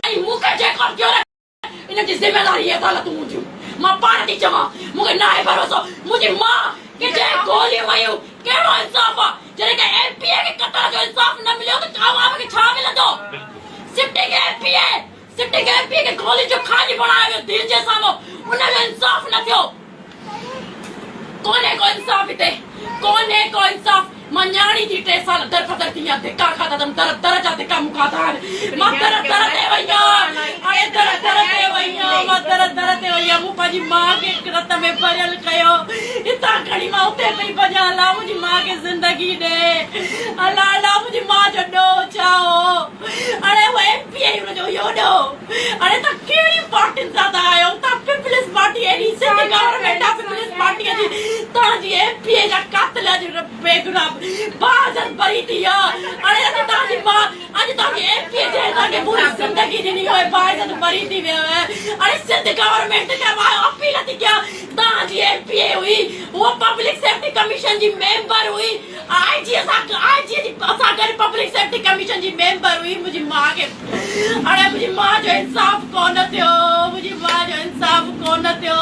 ۽ مون کي جيڪو به ٿيو نه ان جي ذميوار هي عدالتون هونديون. مان پاڻ ٿي چوان مون کي ناهي ڀروسو منهنجي ماء کي جنهن گوليون هنيون ڪهڙو انصاف آ جڏهن ڪنهن ايم پي اي کي قتل جو انصاف نه مليو ته عوام کي ڇا ملندو sitting M P A sitting M P A کي گولين جو کاڄ بڻايو ويو دل جي سامهون ان جو انصاف نه ٿيو. ڪونهي ڪو انصاف هتي ڪونهي ڪو انصاف مان نياڻي ٿي ٽي سال در بدر ٿي آهيان ڌڪا کاڌا اٿم در در جا ڌڪا مون کاڌا آهن مان در در تي وئي آهيان اڙي در در تي وئي آهيان مان در در تي وئي آهيان مون پنهنجي ماء کي رت ۾ ڀريل ڪيو هتان کڻي مان اتي پئي ڀڄان الله منهنجي ماء کي زندگي ڏي الله الله منهنجي ماء جو ڏوهه ڇا هو اڙي هو ايم پي اي هن جو اهو ڏوهه اڙي تان ڪهڙي پارٽين سان ٿا آهيو تان پيپلز پارٽي اهڙي سنڌ گورنمينٽ آ پيپلز پارٽي جي تان جي ايم پي اي جا قاتل اڄ بيگناھ باعزت بري ٿي آ اڙي اڄ تان جي ماء اڄ تان جي ايم پي اي جنهن تان کي پوري زندگي ڏني هئي باعزت بري ٿي ويو اڙي سنڌ گورنمينٽ کي مان اپيل ٿي ڪيان تان جي ايم پي اي هئي هوء پبلڪ سيفٽي ڪميشن جي ميمبر هئي آء جي سان آء جي جي سان گڏ پبلڪ سيفٽي ڪميشن جي ميمبر هئي منهنجي ماء کي اڙي منهنجي ماء جو انصاف ڪونه ٿيو منهنجي ماء جو انصاف ڪونه ٿيو.